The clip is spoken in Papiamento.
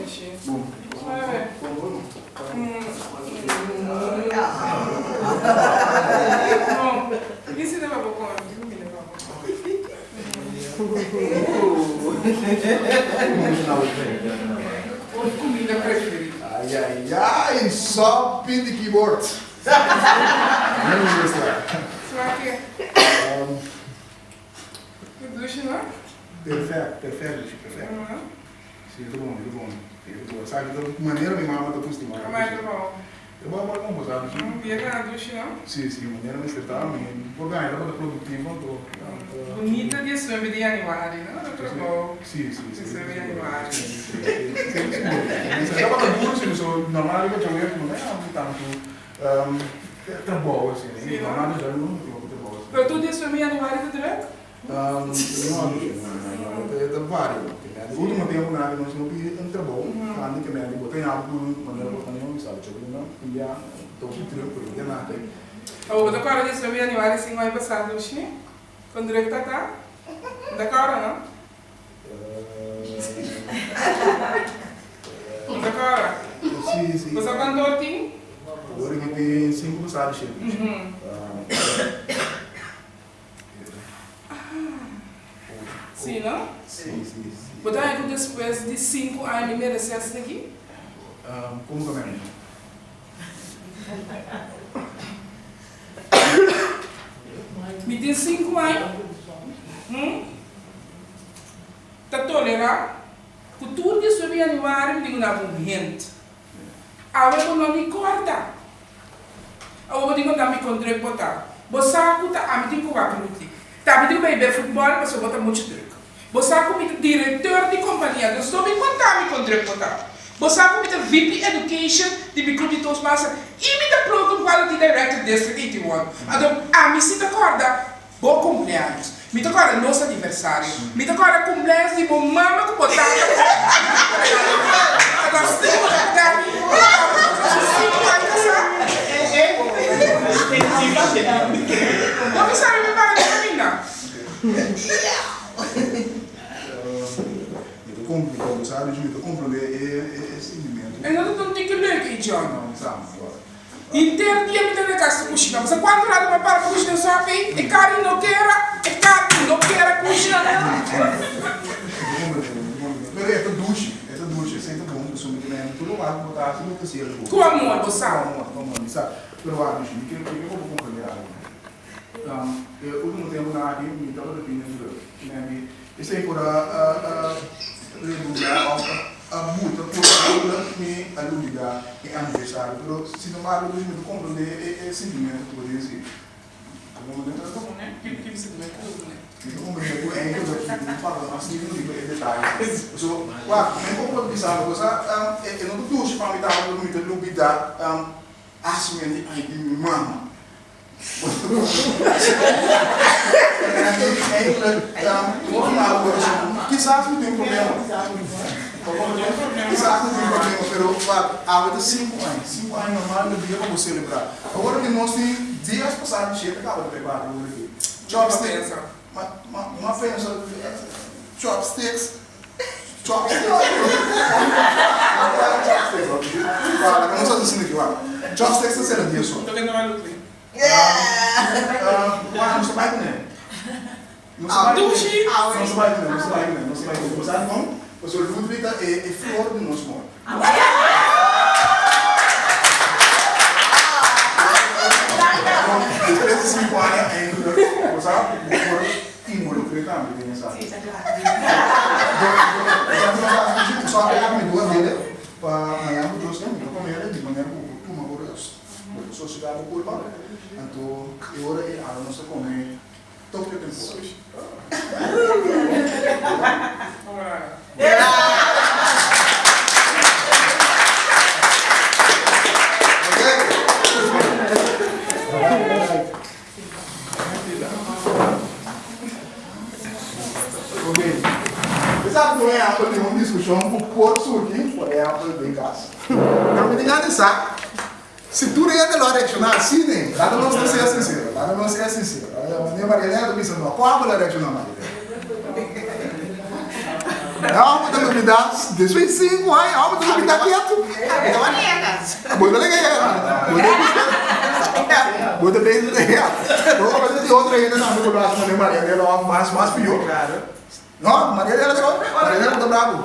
dushi. Bon. Bon, bon. Bon, mi si ta pa bo come, mi cuminda pa bo. Bo cuminda preferi. Ay ay ay, sòpi di keyboard. Smaak e. Ku dushi no? Perfect, perfect dushi, perfect. Si, e ta bon, e ta bon. E ta bon. Esaki ta manera mi mama ta kustumá. Mama e ta bon. E bon bon bon, bo sa dushi. Bia gana dushi no? Si, si, manera mester ta. Mi por gana, e tabata produktivo, anto. Bunita diesnuebe di januari, no? Ta trabou. Si, si, si. Diesnuebe di januari. Si, si, si. E tabata duru si, so normal riba djawe no ta haci tantu trabou asina. Si, no? Normal djawe no tin hopi trabou asina. Pero tur diesnuebe di januari ta druk? No, no, no, e ta vario. Ultimo tempo nan nos no pidi un trabou, tantu ke men di bo ta yama ku manera bo ta no mi sabi djawe no tin bia ta hopi druk pero bia nada. Abo bo ta kòrda di esnan januari sin aña pasá dushi? Kon druk ta ta? Bo ta kòrda no? Bo ta kòrda? Si, si. Bo sa kuantu or tin? Ora ki tin sinku pasá di shete. Si no? Si, si, si. Bo ta haña ku despues di sinku aña mi meresé asina aki? Komo ta mende? Mi tin sinku aña, hm, ta tolerá ku tur di subi januari mi tin ku na un hint. Awe bo no ni kòrda. Awe bo tin ku ta mi kon drùk bo ta. Bo sa ku ta ami tin ku wak rugby. Ta mi tin ku bai be futbòl pasobra bo ta muchu drùk. Bo sa ku mi ta directeur di kompania, dus no bin konta mi kon drùk bo ta. Bo sa ku mi ta VP Education di mi club di Toastmaster i mi ta Program Quality Director District 81. Anto ami si ta kòrda bo kumpleaños. Mi ta kòrda nos aniversario. Mi ta kòrda kumpleaños di bo mama ku bo tata ku Anto si bo ta kòrda mi, bo ta kòrda ku nos sinku aña kasá. No mi sabi mi para di kaminda. Mi ta com, mi ta sa dici mi ta comprende e e sintimento. E no ta un tiki leuk ei John. No, mi sa, mi sa. Henter dia mi ta na cas ta cushina. Bo sa cuanto rato mi a para pa cushina sopi? E carni no kera, e carni no kera cushina. Mi ta comprende, mi ta comprende. Pero e ta dushi, e ta dushi, esei ta bon pasobra mi ta mende tur lokual ku bo ta hasi bo ta hasiel bo. Ku amor, bo sa. Ku amor, ku amor, mi sa. Pero wak dushi, mi ke, mi ke pa bo comprende algo. E ultimo tempunan aki mi tabata bini druk. Mi esei por a redundá òf a buta por algo mi a lubidá e aniversario. Pero sin embargo dus mi ta komprondé e sintimentu ku bo tin si. Mi ta komprondé ku eindelijk mi tin papia mas lindo riba e detayenan. So, wak, mi por por bisa bo cosa, e no ta dushi pa mi tabata ku mi ta lubidá hasimentu di ai di mi mama. Kisas mi tin un problema. Kisas mi tin un problema, pero wak, awe ta sinku aña. Sinku aña normal ta dia pa bo selebrá. Awor ke nos tin dias pasá di shete kaba di prepara awor aki. Chopsticks. Ma, ma, ma pensa chopsticks. Chopsticks. Chopsticks. Wak, laga nos hasi asina aki, wak. Chopsticks ta sera dia so. Wak, nos ta bai kuné. Nos ta bai kuné. Nos ta bai kuné, nos ta bai kuné, nos ta bai kuné. Bo sa dikon? Pasobra Ludwig ta e flor di nos mor. Despues di sinku aña eindelijk, bo sa, bo por involukr'é tambe den esaki. Pa mañana ku Dios mi ta comele di manera ku bo por tuma bo rust, bo por sosega bo kurpa, anto e ora ei alo nos ta come Tokyo Tempura. Ok. Esaki por ehèmpel tin un diskushon ku por surgi, por ehèmpel den kas. Pero mi tin gana di sa si tur hende lo a reakshoná asina. Laga nos ta sea sinsero, laga nos sea sinsero. Maria Maria Elena ta bisa no, kon abo lo a reakshoná Maria Elena? No, bo ta lubidá, despues di 5 aña, bo ta lubidá ketu. Bo ta lege bo ta buska, bo ta bezig ta ya. Bo a bes di otro hende tambe ku lo hasi manera Marianela òf mas mas pió. No, Marianela ta Marianela bo ta brabu.